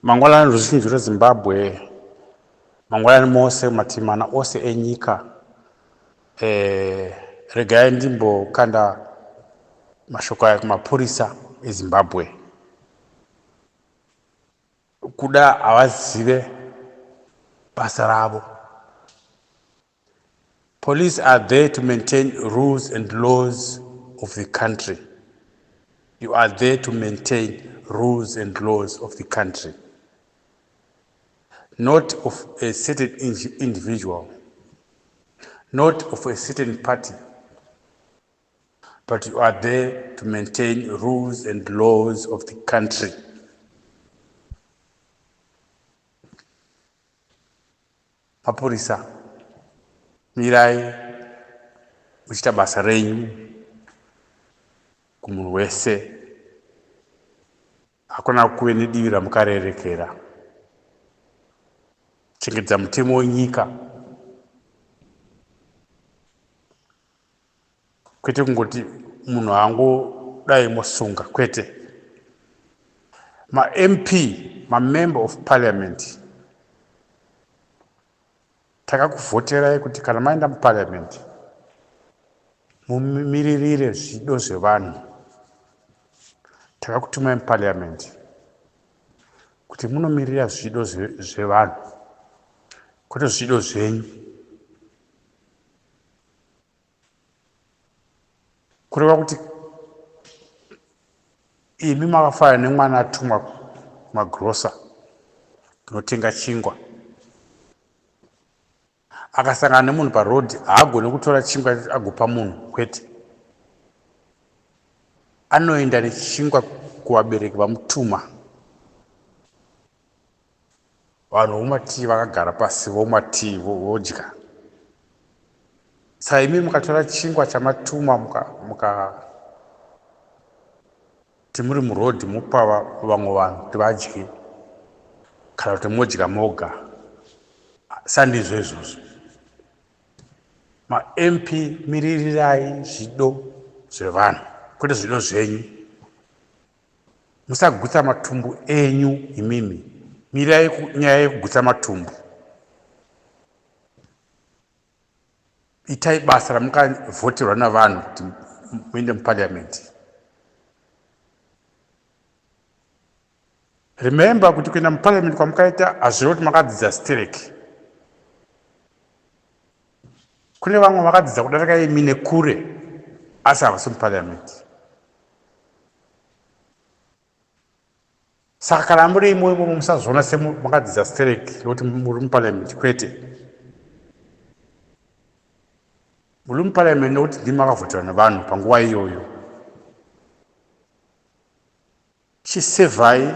Mangwanani ruzhinji rweZimbabwe, mangwanani mose mativi mana ose enyika. E, regai ndimbokanda mashoko aya kumapurisa eZimbabwe. Kuda havazive basa ravo. Police are there to maintain rules and laws of the country. You are there to maintain rules and laws of the country, not of a certain individual, not of a certain party, but you are there to maintain rules and laws of the country. Mapurisa mirai muchiita basa renyu kumunhu wese hakuna kuve nedivi ramukarerekera chengetedza mutemo wenyika kwete kungoti munhu angodai mosunga kwete mamp mamember of parliament takakuvhoterai kuti kana maenda muparliament mumiririre zvido zvevanhu takakutumai muparliament kuti munomirira zvido zvevanhu kwete zvido zvenyu Kureva kuti imi makafanana nemwana atumwa kumagirosa kunotenga chingwa akasangana nemunhu paroad haagoni kutora chingwa agopa munhu kwete anoenda nechingwa kuvabereki vamutuma Vanhu vomwa tii vakagara pasi vomwa tii vodya. Saka imi mukatora chingwa chamatumwa muka kuti muri muroad mopa vamwe vanhu kuti vadye kana kuti modya moga sandizvo izvozvo. MaMP miririrai zvido zvevanhu kwete zvido zvenyu. Musagutsa matumbu enyu imimi. Mirai nyaya yekugutsa matumbu. Itai basa ramukavhoterwa navanhu kuti muende muparliament. Remember kuti kuenda muparliament kwamukaita hazvirevi kuti makadzidza stereki. Kune vamwe vakadzidza kudarika imi nekure asi havasi muparliament. Saka kana muri imo imomo musazviona semakadzidza stereki nekuti muri muparliament kwete. Muri muparliament nekuti ndimi makavhoterwa nevanhu panguva iyoyo. Chisevhai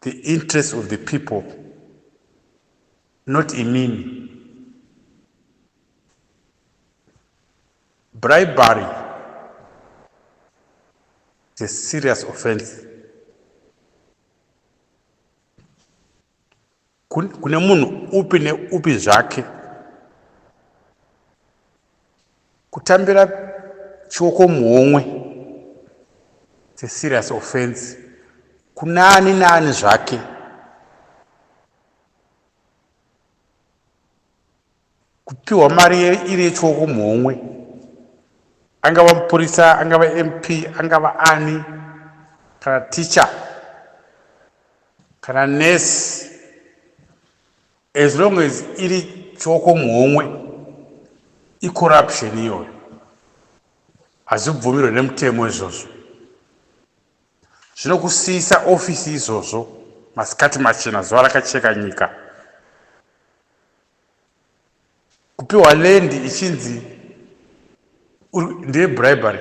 the interest of the people not imimi. Bribery is a serious offense. Kune munhu upi neupi zvake kutambira chioko muhomwe it's a serious offense kunani nani zvake. Kupiwa mari iri yechioko muhomwe angava mupurisa angava mp angava ani kana teacher kana nurse as long as iri chioko muhomwe icorruption iyoyo hazvibvumirwe nemutemo izvozvo zvinokusiyisa ofisi izvozvo masikati machena zuva rakacheka nyika Kupiwa land ichinzi ndeye bribery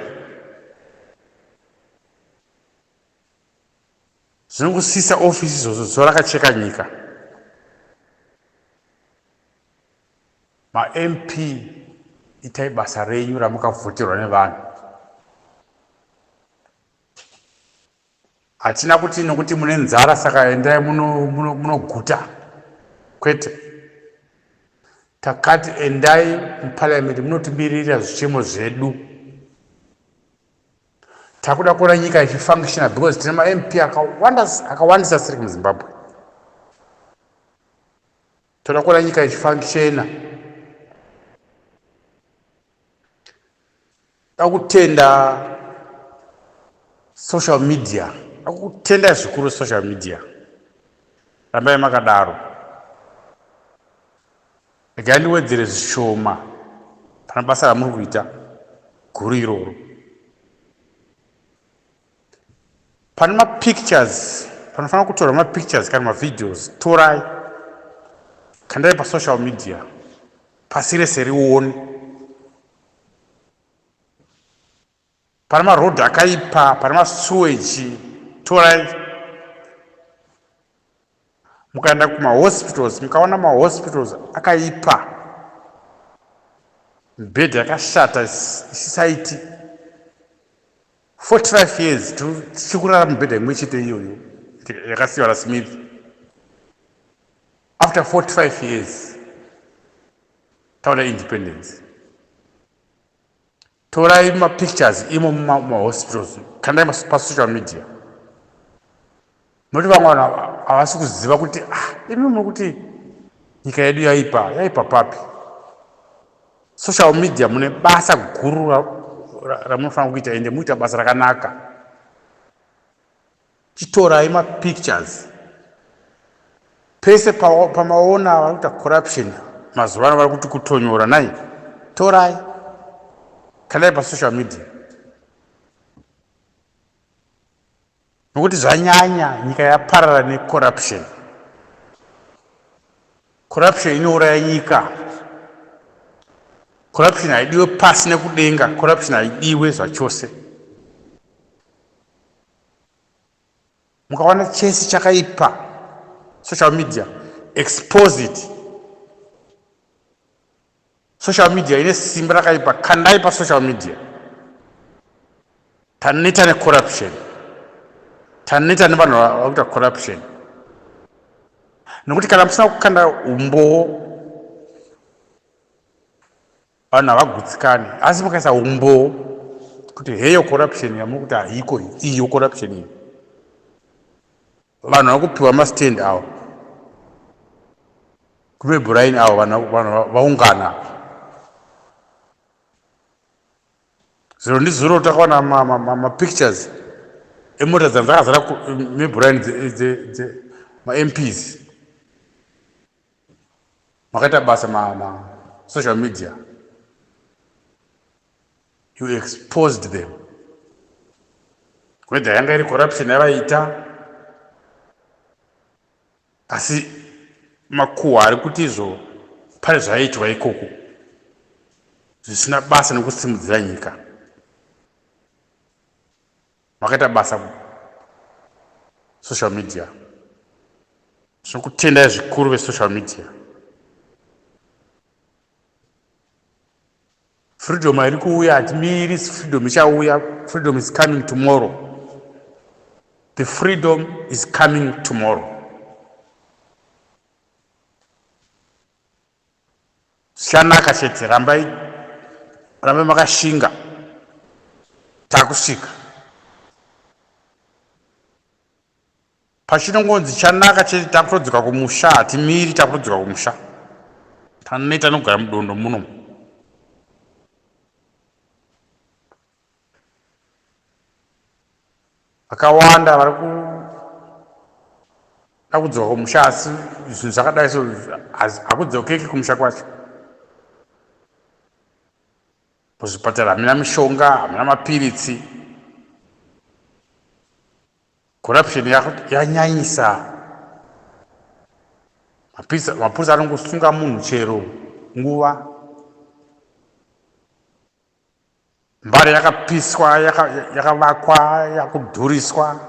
zvinongosisa office izvozvo zuva rakacheka nyika maMP itai basa renyu ramukavhoterwa nevanhu Hatina kuti nokuti mune nzara saka endai munoguta muno, muno kwete. Takati endai muparliament munotimirira zvichemo zvedu. Takuda kuona nyika ichifunctiona because tine maMP akawandisa siri muZimbabwe. Toda kuona nyika ichifunctiona. Dakutenda social media, dakutenda zvikuru social media. Rambai makadaro. Regai ndiwedzere zvishoma pana basa ramuri kuita guru iroro. Pane mapictures, panofanira kutorwa mapictures kana mavideos, torai kandai pasocial media pasi rese rione. Pane maroad akaipa, pane masuweji, torai. Mukaenda kumahospitals mukaona mahospitals akaipa, mibhedha yakashata isisaiti. 45 years tichiri kurara mibhedha imwe chete iyoyo yakasiyiwa naSmith. After 45 years taona independence. Torai mapictures imo mumahospitals, kandai pasocial media. Nokuti vamwe vanhu havasi kuziva kuti imi muri kuti nyika yedu yaipa, yaipa papi? Social media mune basa guru ramunofanira kuita, ende muita basa rakanaka. Chitorai mapictures pese pamaona vari kuita corruption. Mazuva ano vari kuti kutonyora nai, torai kandai pasocial media, nokuti zvanyanya. Nyika yaparara necorruption. Corruption inouraya nyika. Corruption haidiwe pasi nekudenga. Corruption haidiwe zvachose. Mukaona chese chakaipa, social media, expose it. Social media ine simba rakaipa. Kandai pasocial media. Taneta necorruption, taneta nevanhu vakuita corruption, nokuti kana musina kukanda umbowo, vanhu havagutsikani. Asi mukaisa umbowo kuti heyo corruption yamuri kuti haiko iyo corruption iyi, vanhu vari kupiwa mastand avo kumebhuraini avo, vanhu vaungana. Zuro ndizuro takaona mapictures emota dzakazara mebhuraini maMPs. Makaita basa masocial media, you exposed them, whether yanga iri corruption yavaita. Asi makuhwa ari kuti izvo pane zvaiitwa ikoko zvisina basa nekusimudzira nyika. Makaita basa social media, tinokutendai zvikuru vesocial media. Freedom iri kuuya, hatimiri. Freedom ichauya. Freedom is coming tomorrow. The freedom is coming tomorrow. Zvichanaka chete. Rambai, rambai makashinga, takusvika pachinongonzi chanaka chete. Takutodzoka kumusha, hatimiri, takutodzoka kumusha. Taneta nokugara mudondo muno. Vakawanda vari kuda kudzoka kumusha, asi zvinhu zvakadai so hakudzokeki kumusha kwacho. Muzvipatara hamuna mishonga, hamuna mapiritsi. Corruption yanyanyisa. Mapurisa anongosunga munhu chero nguva. Mbare yakapiswa, yakavakwa, yakudhuriswa.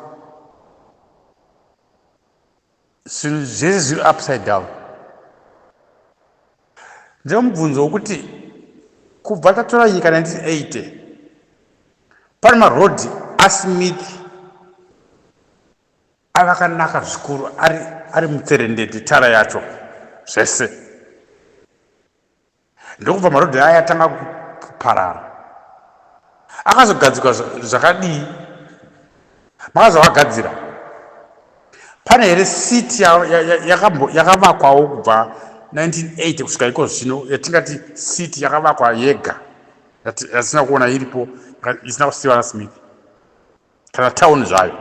Zvinhu zvese zviri upside down. Ndine mubvunzo wokuti kubva tatora nyika 1980, pane marodhi aSmith avakanaka zvikuru, ari mutserendende, tara yacho zvese, ndokubva marodhi aya atanga kuparara. Akazogadzikwa zvakadii? Makazovagadzira. Pane here city yakavakwawo kubva 1980 kusvika iko zvino yatingati city yakavakwa yega yatisina kuona iripo isina kusiiwa naSmith kana town zvayo?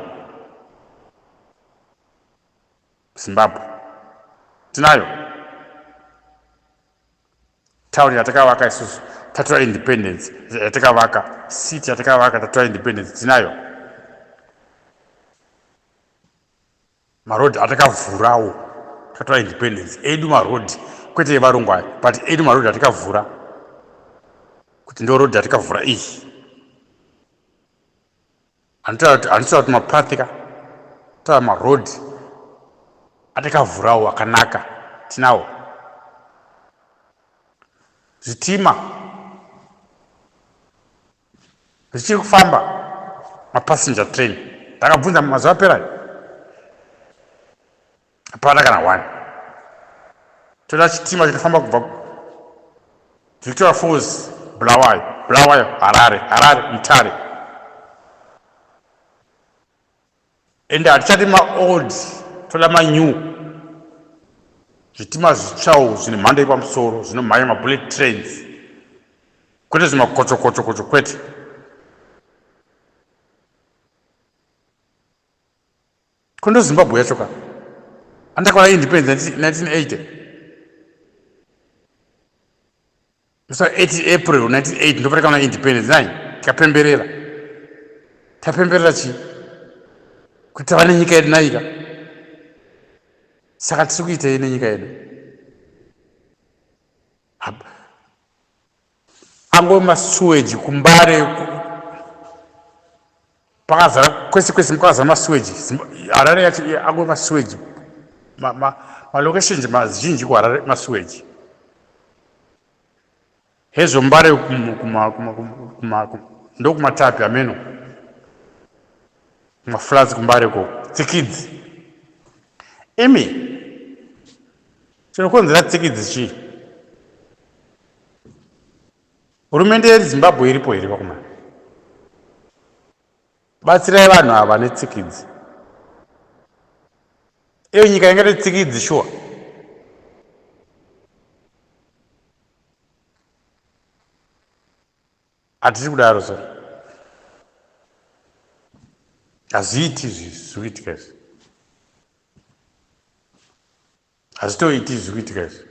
Zimbabwe tinayo town yatakavaka isusu tatora independence, yatakavaka city yatakavaka tatora independence. Tinayo marodhi atakavhurawo tatora independence, edu marodhi, kwete evarungu ayo, but edu marodhi atakavhura kuti ndo rodhi atakavhura iyi. Handitaura kuti mapath ka, taura marodhi atakavhurawo akanaka. Tinawo zvitima zvichiri kufamba, mapassenger train. Ndakabvunza mazuva apera, hapana kana one. Toda chitima chinofamba kubva Victoria Falls, Bulawayo, Bulawayo, Harare, Harare, Mutare. Ende hatichati maold, toda manew zvitima zvitsvawo zvine mhando yepamusoro zvinomhanya, mabullet trains, kwete zvimakochokochokocho, kwete. Kondo Zimbabwe yacho ka andakaona independence 1980, musi 8 April 1980 ndopatakaona independence nai, tikapemberera. Tapemberera chii? Kuti tava nenyika yedu naika. Saka tiri kuitei nenyika yedu? Angove masuweji kuMbare pakazara kwese kwese, kwakazara masuweji. Harare yacho angove masuweji, malocations mazhinji kuHarare masuweji. Hezvo Mbare ndokumatapi ameno kumaflats kuMbare ko tsikidzi. Imi, chinokonzera tsikidzi chii? Hurumende yeZimbabwe iripo here vakomana? Batsirai vanhu ava netsikidzi. Iyo nyika ingati tsikidzi shuwa? Hatisi kudaro so, hazviiti izvi zviri kuitika izvi, hazvitoiti zviri kuitika izvi.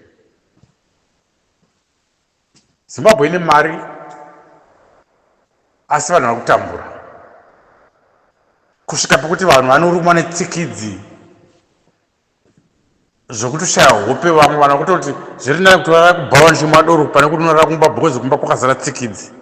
Zimbabwe ine mari asi vanhu vari kutambura kusvika pekuti vanhu vanorumwa netsikidzi zvokutoshaya hope. Vamwe vanhu vakutoti zviri nani kuti varara kubhawa ndichimwa doro pane kuti unorara kumba because kumba kwakazara tsikidzi.